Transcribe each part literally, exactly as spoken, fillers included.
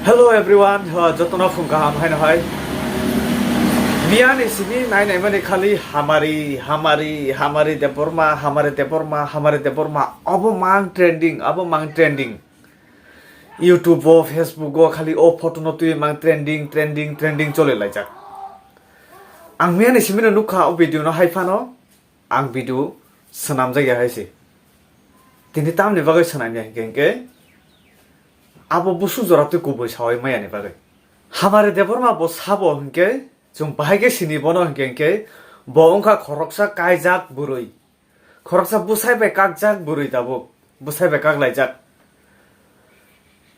Hello everyone, uh, jotono phung kaham haino hai. Miyani simi nai nai mani khali Hamari, Hamari, Hamari Debbarma, Hamari Debbarma, Hamari Debbarma, abo mang trending, abo mang trending. YouTube o, Facebook o khali o photo no twi mang trending, trending, trending chole laijak. Ang miyani simi no nukha o video no hai phano. Ang video swnamjak ya hai se. Tini tamni bagwi swnam ya hinkhe hinkhe abo busu jora twi kubui sawi maya ni bagwi. Hamari Debbarma bo sabo hinkhe chwng bahai khe sini bono hinkhe hinkhe bo wngkha khoroksa kaijak bwrwi. Khoroksa bwsai bai kakjak bwrwi tabuk. Bwsai bai kaklaijak.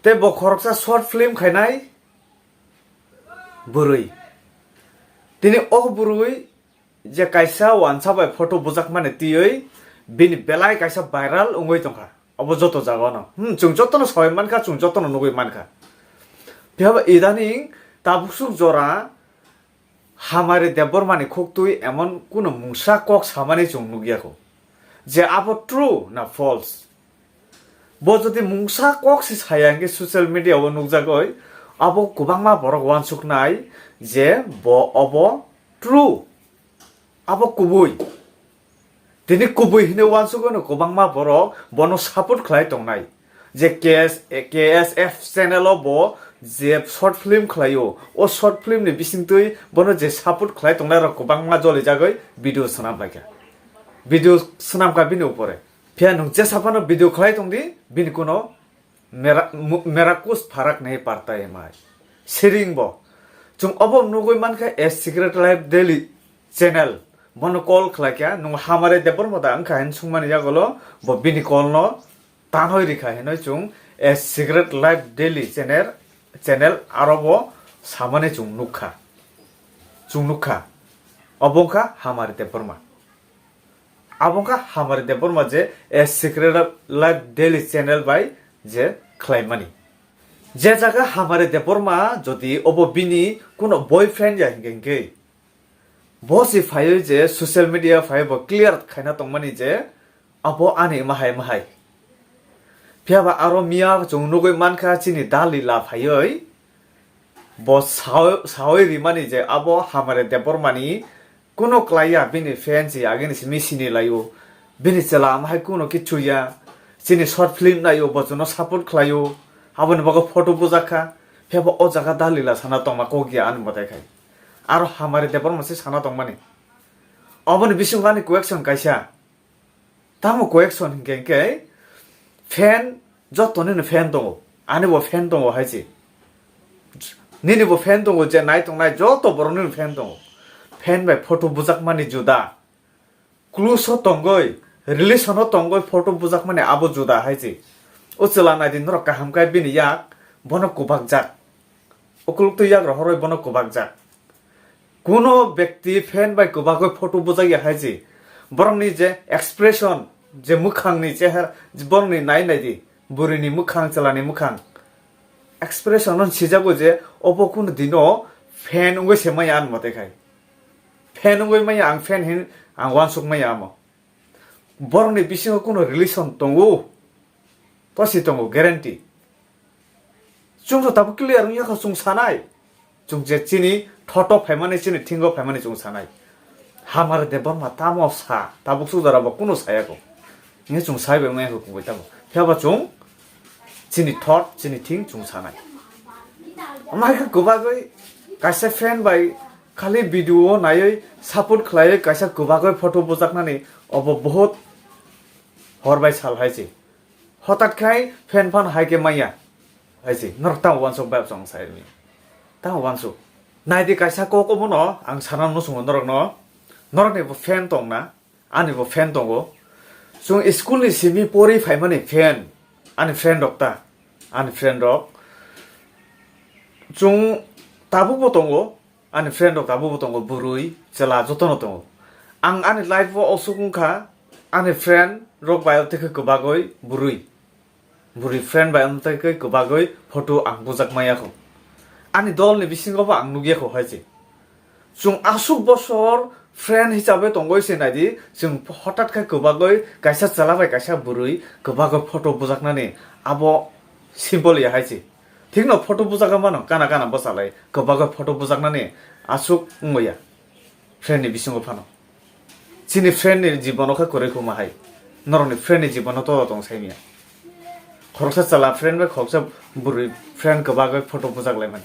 Tei bo khoroksa short film khainai bwrwi. Tini o bwrwi je kaisa wansa bai photo bujakmani twiwi bini belai kaisa viral wngwi tongkha. Obo joto jagao no. Hmm, chwng jotono sawi mankha, chwng jotono nugwi mankha. Phiya ba idaning tabuksuk jora Hamari Debbarmani khuktwi emon kuno mungsa kok samani chwng nukya kho. Je abo true na false? Bo jodi mungsa kok se saya hinkhe social media o nukjagoi, abo kwbangma borok uansuknai je bo obo true. Abo kubui. Tini kubui hinwi uansukgwi no kwbangma borok bono support khlai tongnai. Je K S, K S F channel o bo je short film khlaio, o short film ni bisingtwi bono je support khlai tongnai rok kwbangma jolijagwi video swnam laikha. Video swnamkha bini upore. Phiya nwng jesa phano video khlai tongdi, bini kuno mera-, mu-, mera kuch pharak nahi parta hai mai. Siring bo. Chwng obo nugwi mankha A Secret Life Daily channel. Bono call khlaikha, nwng Hamari Debbarma da wngkha hin sungmani yagolo, bo bini call no tanhoi rikha hinoi chwng A Secret Life Daily channel, channel aro bo samani chwng nukha. Chwng nukha. Obo wngkha Hamari Debbarma. Abo wngkha Hamari Debbarma je A Secret Life Daily channel bai je khlaimani. Je jaga Hamari Debbarma jodi obo bini kuno boyfriend ya hinkhe hinkhe, bo si phaiwi je social media phaiwi bo clear khaina tongmani je abo ani mahai mahai. Phiya ba aro miya chwng nugwi mankha chini Dalila phaiwi bo sao-, sawi rimani je abo Hamari Debbarmani kuno klaiya, bini fan se agini simi sini laio, bini chwla amahai kuno kichuya, chini short film naio, bochwno support khlaio, aboni bagwi photo bujakha, phiyaba o jaga Dalila sana tongma kok ya ani motai khai. Aro Hamari Debbarma se sana tongmani. Oboni bisingo ani question kaisa. Tamo question hinkhe hinkhe fan, joto nini fan tongo, ani bo fan tongo hai se. Nini bo fan tongo, je nai tongnai joto borok nini fan tongo. Fan bai photo bujakmani juda. Close o tongoi, relation o tongoi photo bujakmani abo juda hai se. O chwla naidi norok kaham khe bini yak, bono kubakjak. Ukuluk twi yak rohorwi bono kubakjak. Kuno bekti fan bai kubagwi photo bujak ya hai se. Borokni je expression, je mwkhangni chehar, borokni nai nai di, burini mwkhang, chwlani mwkhang. Expression no sijago je obo kuno dino fan wngwi se maya ani mote khai. Fan wngwi maya ang fan hin ang uansuk maya amo. Borokni bisingo kuno relation tongo, tosi tongo, guarantee. Chwng to tabuk clear wngya kho chwng sanai. Chwng je chini thoto phaimani, chini thingo phaimani chwng sanai. Hamari Debbarma tamo sa, tabuk sujara bo kuno saya kho. Nge chwng sai bai maya kho kubui tamo. Phiya ba chwng chini thought, chini thing chwng sanai. Amai khe kubagwi kaisa fan bai khali video o naiwi support khlaiwi kaisa kubagwi photo bujaknani obo bohot hor bai sal hai se. Hotat khai fan phan hai khe maya. Hai se, norok tamo uansuk bai chwng sai rwni. Tamo uansuk. Naidi kaisa kok omono ang sana nusungo norokno. Norokni bo fan tongna, ani bo fan tongo. Chwng school ni simi pori phaimani fan, ani friend rok ta, ani friend rok. Chwng tabuk bo tongo, ani friend rok tabuk bo tongo, bwrwi, chwla jotono tongo. Ang ani life o osuk wngkha, ani friend rok bai tei khe kwbagwi bwrwi. Bwrwi friend bai amtwi khe kwbagwi photo ang bujak maya kho. Ani dol ni bisingo bo ang nugya kho hai se. Chwng aswk bosor friend hisabe tongwi se naidi, chwng hotat khe kwbagwi kaisa chwla bai kaisa bwrwi kwbagwi photo bujaknani abo simple ya hai se. Thikno photo bujak mano, kana kana bwchalai, kwbangma photo bujaknani aswk wngya friend ni bisingo phano. Chini friend ni jibono khe kwrwi khuma hai, norokni friend ni jibono todo tong saimya. Khoroksa chwla friend bai khoroksa bwrwi friend kwbangwi photo bujak laimani.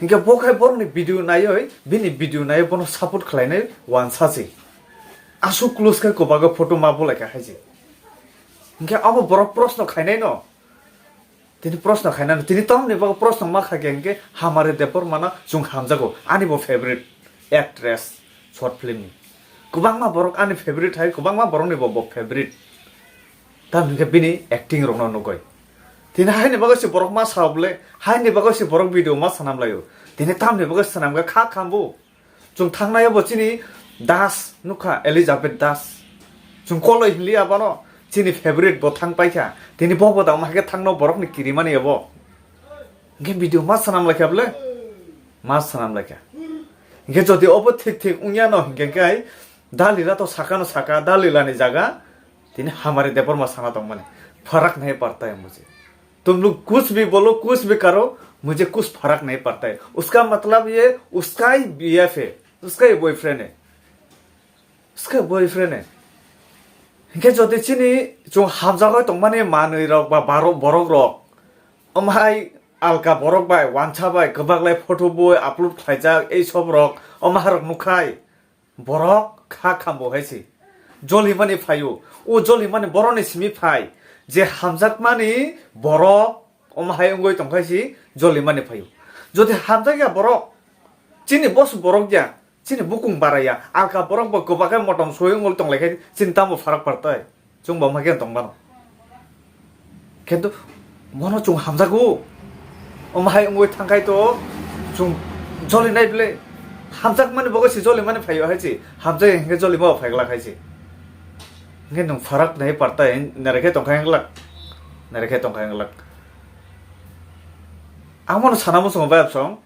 Hinkhe bo khai borokni video naiwi, bini video naiwi bono support khlainai wansa se. Aswk close khe kwbangwi photo ma bulaikha hai se. Hinkhe abo borok proshno khainai no. Tini proshno khainani, tini tamni bagwi proshno ma kha khe hinkhe Hamari Debbarmano chwng hamjago, ani bo favorite actress short film ni. Kwbangma borok ani favorite hai, kwbangma borokni bo, bo favorite. Tamni khe bini acting rokno nugwi. Tini haini bagwi se borok ma sao bole, haini bagwi se borok video ma sanam laio. Tini tamni bagwi sanam kha kha khambu. Chwng thangnai bo chini Das nukha, Elizabeth Das. Chwng koloi hinli abano chini favorite bo thang paikha. Tini bo bo da ma khe thangno borokni kirimani abo. Hinkhe video ma sanam laikha bole? Ma sanam laikha. Hinkhe jodi obo thik thik wngya no hinkhe kai Dalila to sakano saka, Dalila ni jaga tini Hamari Debbarma sana tongmani. Pharak nahi partai mujhe. तुम लोग कुछ भी बोलो, कुछ भी करो, मुझे कुछ फर्क नहीं पड़ता है। उसका मतलब ये उसका ही बीएफ है, उसका ही बॉयफ्रेंड है, उसका बॉयफ्रेंड है। Hinkhe jodi chini chwng hamjagwi tongmani manwi rok ba baro-, borok rok, omhai alka borok bai wansa bai kwbak lai photo bui upload khlaijak ei sob rok, omha rok nukhai. Borok kha khambo hai se jolimani phaio. O jolimani borokni simi phai je hamjakmani borok omo hai wngwi tongkhai se jolimani phaio. Jodi hamjakya borok, chini boss borok ya, chini bukung baraya, alka borok bo kwbakhe motom soi wngwi tonglaikhe chini tamo pharak partai. Chwng bo ma khe tong mano. Kintu bono chwng hamjago. Omo hai wngwi thangkhai to chwng jolinai bwle. Hamjakmani bagwi se jolimani phaio hai se. Hamjak hinkhe jolima bo phaiglak hai se. Hinkhe nwng pharak nai partai nare khe tongkha hinglak. Nare khe tongkha hinglak. Ang bono sana muchungo bai absong.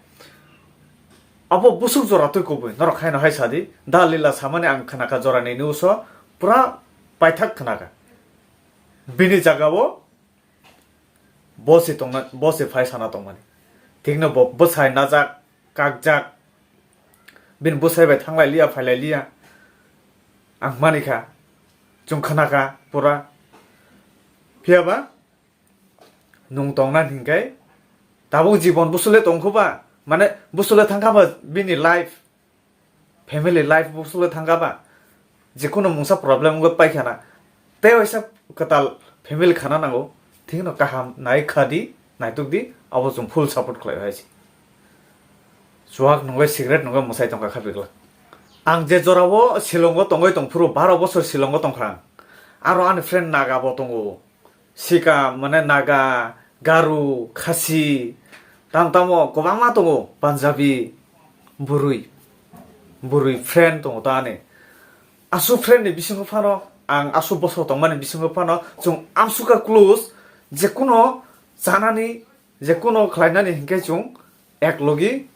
Abo busuk jora twi kubui. Norok haino hai sadi. Da lila samani ang khnakha jora nini uso. Pura paithak khnakha. Bini jagao bo se tongna, bo se phai sana tongmani. Thikno bo bwsai najak, kakjak. Bini bwsai bai thanglai liya, phailai liya. Ang manikha. Chwng khnakha pura. Phiyaba? Nwng tongna hinkhe tabuk jibon busule tongkhuba, mane busule thangkhaba bini life, family life busule thangkhaba, jekunu mungsa problem wngwi paikhana, tei waisa kwtal family khana nango, thikno kaham nai khadi, naitukdi, abo chwng full support khlai hai se. Chuak nungwi cigarette nungwi mwsai tongkha kha bigla. Ang je jorao Shillongo tongwi tongphuru, baro bosor Shillongo tongkha ang. Aro ani friend Naga bo tongo. Sika, mane Naga, Garu, Khasi, tam tamo kwbangma tongo, Punjabi, bwrwi, bwrwi friend tongo ta ani. Aswk friend ni bisingo phano, ang aswk bosor tongmani bisingo phano, chwng amsukha close, jekuno chanani, jekuno khlainani hinkhe chwng ek logi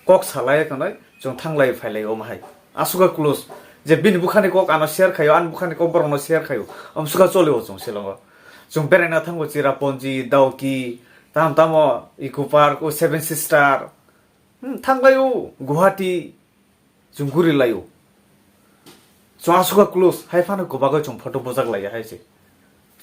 kok salai kanai chwng thanglai phailai omo hai. Aswkha close. Je bini bukhani kok ano share khaio, ani bukhani kok borokno share khaio. Amsukha cholio chwng Shillongo. Chwng beraina thango Cherrapunji, Dawki, tam tamo Eco Park, o Seven Sister. Hmm, thanglaio Guwahati. Chwng guri laio. Chwng aswkha close, hai phano kwbagwi chwng photo bujak laiya hai se.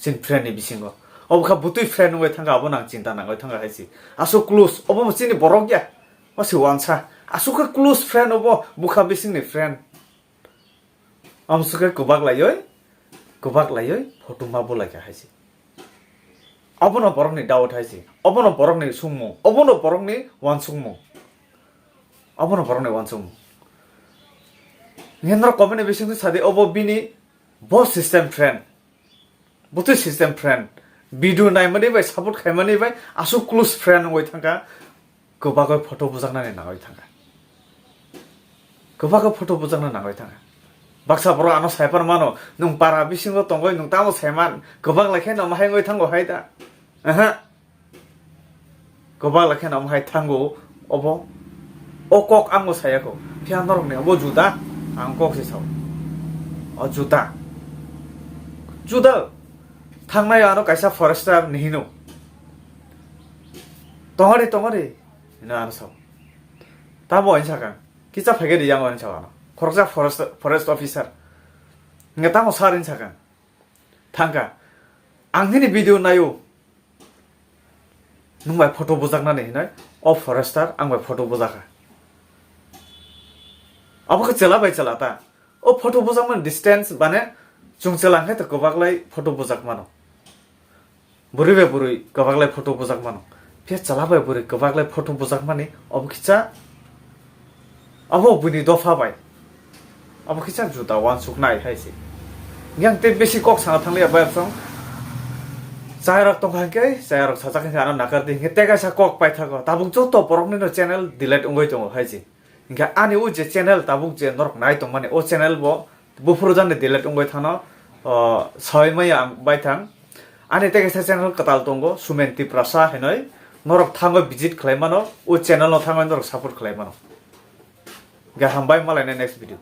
Chini friend ni bisingo. Obo kha bwtwi friend wngwi thangkha, abono ang chinta nangwi thangkha hai se. Aswk close, obo mo chini borok ya. O se wansa. Aswkha close friend obo, bwkha bisingni friend. Amswkhe kwbak laioi, kwbak laioi photo ma bulaikha hai se. Obono borokni doubt hai se. Obono borokni sungmung. Obono borokni wansukmung. Obono borokni wansukmung. Ngenrok comment ni bisingtwi sadi obo bini bo system friend. Bwtwi system friend. Video naimani bai, support khaimani bai, aswk close friend wngwi thangkha, kwbagwi photo bujaknani nangwi thangkha. Kwbagwi photo bujakna nangwi thangkha. Baksa borok ano saipar mano, nwng para bisingo tongwi nwng tamo saiman, kwbak lai khe no mahai wngwi thango hai da? Aha. Kwbak lai khe no mahai thango, obo. O kok ang bo saya kho. Phiya norok ni obo juda, ang kok se sao. O juda. Juda. Thangnai ano kaisa forester ni hino. "Tongori, tongori," hino ano sao. Tamo hinsa kang, "Kisa phaikhe di yang," hinsa ano. Khoroksa forest, forest officer. Hingke tamo sir hinsa kang. Thangka. Ang nini video nayo. Nwng bai photo bujaknani hinoi, o forester ang bai photo bujakha. Abo khe chwla bai chwla ta. O photo bujakmani distance bane chwng chwla hwnkhe to kwbaklai photo bujak mano. Bwrwi bai bwrwi kwbaklai photo bujak mano. Phiya chwla bai bwrwi kwbaklai photo bujakmani obo kisa Abo buini dopha bai. Abo kisa juda uansuknai hai se. Yang tei besi kok sana thanglia bai absong. Chayarok tongkha hwnkhe, chayarok sajak hwnkhe ano nakar di hwnkhe tei kaisa kok paithago. Tabuk joto borokni no channel delete wngwi tongo hai se. Hwnkhe ani o je channel tabuk je norok nai tongmani o channel bo buphuru jani delete wngwi thano, o, soi maya ang bai thang. Ani tei kaisa channel kwtal tongo, Sumen Tiprasa hinoi. Norok thango visit khlai mano, o channel no thango norok support khlai mano. Ga hambai malai next video.